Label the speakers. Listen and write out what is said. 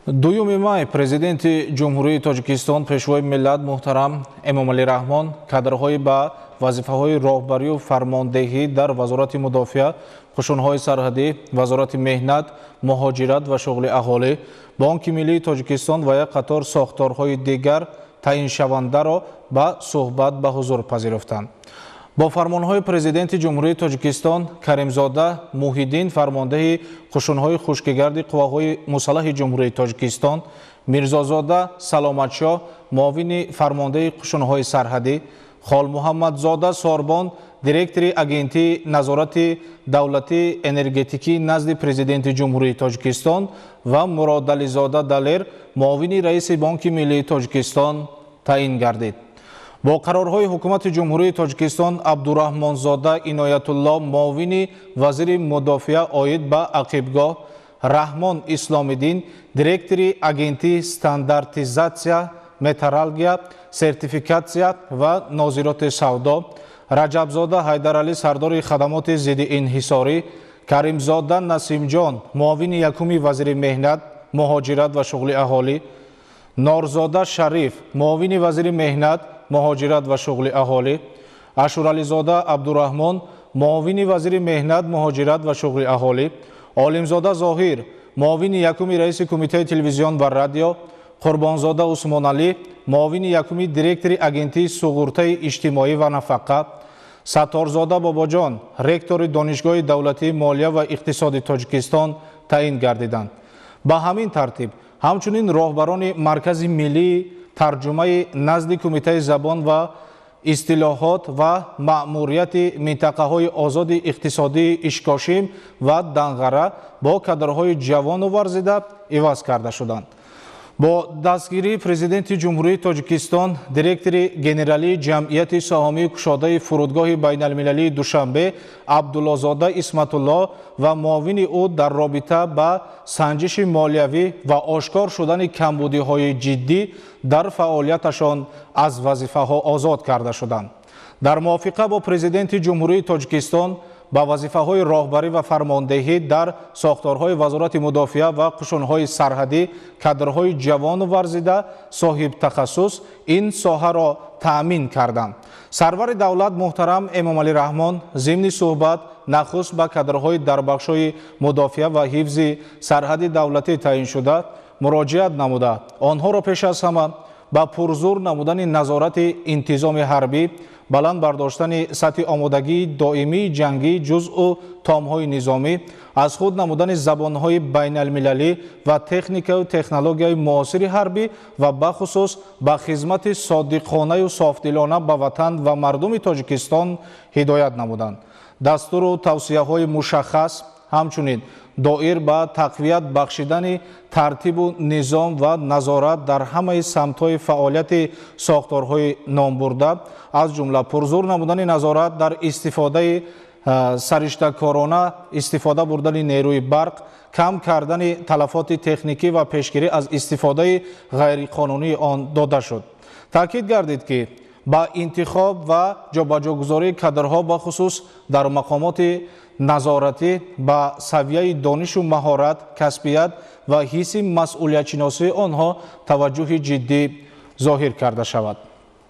Speaker 1: Дуюми май Президенти Ҷумҳурии Тоҷикистон, Пешвои миллат муҳтарам Эмомалӣ Раҳмон кадрҳои ба вазифаҳои роҳбарию фармондеҳӣ дар Вазорати мудофиа, Қушунҳои сарҳадӣ, Вазорати меҳнат, муҳоҷират ва шуғли аҳолӣ, Бонки миллии Тоҷикистон ва як қатор сохторҳои дигар таъиншавандаро ба суҳбат ба ҳузур пазируфтанд. Бо фармонҳои Президенти Ҷумҳурии Тоҷикистон Каримзода Муҳиддин фармондеҳи Қушунҳои хушкигарди Қувваҳои мусаллаҳи Ҷумҳурии Тоҷикистон, Мирзозода Саломатшоҳ муовини фармондеҳи Қушунҳои сарҳадӣ, Холмуҳаммадзода Сорбон директори Агентии назорати давлатии энергетикӣ назди Президенти Ҷумҳурии Тоҷикистон ва Муродализода Далер муовини раиси Бонки миллии Тоҷикистон таъин гардид. Бо қарорҳои Ҳукумати Ҷумҳурии Тоҷикистон Абдураҳмонзода Иноятулло муовини вазири мудофиа оид ба ақибгоҳ, Раҳмон Исломиддин директори Агентии стандартизатсия, метрология, сертификатсия ва нозироти савдо, Раҷабзода Ҳайдаралӣ сардори хадамоти зидди инҳисорӣ, Каримзода Насимҷон муовини якуми вазири меҳнат, муҳоҷират ва шуғли аҳолӣ, Норзода Шариф муовини вазири меҳнат, муҳоҷират ва шуғли аҳолӣ, Ашурализода Абдураҳмон муовини вазири меҳнат, муҳоҷират ва шуғли аҳолӣ, Олимзода Зоҳир муовини якуми раиси Кумитаи телевизион ва радио, Қурбонзода Усмоналӣ муовини якуми директори Агентии суғуртаи иҷтимоӣ ва нафақа, Сатторзода Бобоҷон ректори Донишгоҳи давлатии молия ва иқтисоди Тоҷикистон таъин гардиданд. Ба ҳамин тартиб ҳамчунин роҳбарони Маркази миллии тарҷумаи назди Кумитаи забон ва истилоҳот ва маъмурияти минтақаҳои озоди иқтисодии Ишкошим ва Данғара бо кадрҳои ҷавону варзида иваз карда шуданд. Бо дастгирии Президенти Ҷумҳурии Тоҷикистон директори генералии Ҷамъияти саҳомии кушодаи фурудгоҳи байналмилалии Душанбе Абдуллозода Исматулло ва муовини ӯ дар робита ба санҷиши молиявӣ ва ошкор шудани камбудиҳои ҷиддӣ дар фаъолияташон аз вазифаҳо озод карда шуданд. Дар мувофиқа бо Президенти Ҷумҳурии Тоҷикистон ба вазифаҳои роҳбарӣ ва фармондеҳӣ дар сохторҳои Вазорати мудофиа ва Қушунҳои сарҳадӣ кадрҳои ҷавону варзида, соҳибтахассус ин соҳаро таъмин карданд. Сарвари давлат муҳтарам Эмомалӣ Раҳмон зимни суҳбат нахуст ба кадрҳои дар бахшҳои мудофиа ва ҳифзи сарҳади давлатӣ таъиншуда муроҷиат намуда, онҳоро пеш аз ҳама ба пурзур намудани назорати интизоми ҳарбӣ, баланд бардоштани сатҳи омодагии доимии ҷангии ҷузъу томҳои низомӣ, аз худ намудани забонҳои байналмилалӣ ва техникаю технологияи муосири ҳарбӣ ва бахусус ба хизмати содиқонаю софдилона ба ватан ва мардуми Тоҷикистон ҳидоят намуданд. Дастуру тавсияҳои мушаххас ҳамчунин доир ба тақвият бахшидани тартибу низом ва назорат дар ҳамаи самтҳои фаъолияти сохторҳои номбурда, аз ҷумла пурзур намудани назорат дар истифодаи сариштакорона истифода бурдани нерӯи барқ, кам кардани талафоти техникӣ ва пешгирӣ аз истифодаи ғайриқонунии он дода шуд. Таъкид гардид, ки ба интихоб ва ҷобаҷогузории кадрҳо, бахусус дар мақомоти назоратӣ, ба савияи донишу маҳорат, касбият ва ҳисси масъулиятшиносии онҳо таваҷҷӯҳи ҷиддӣ зоҳир карда шавад.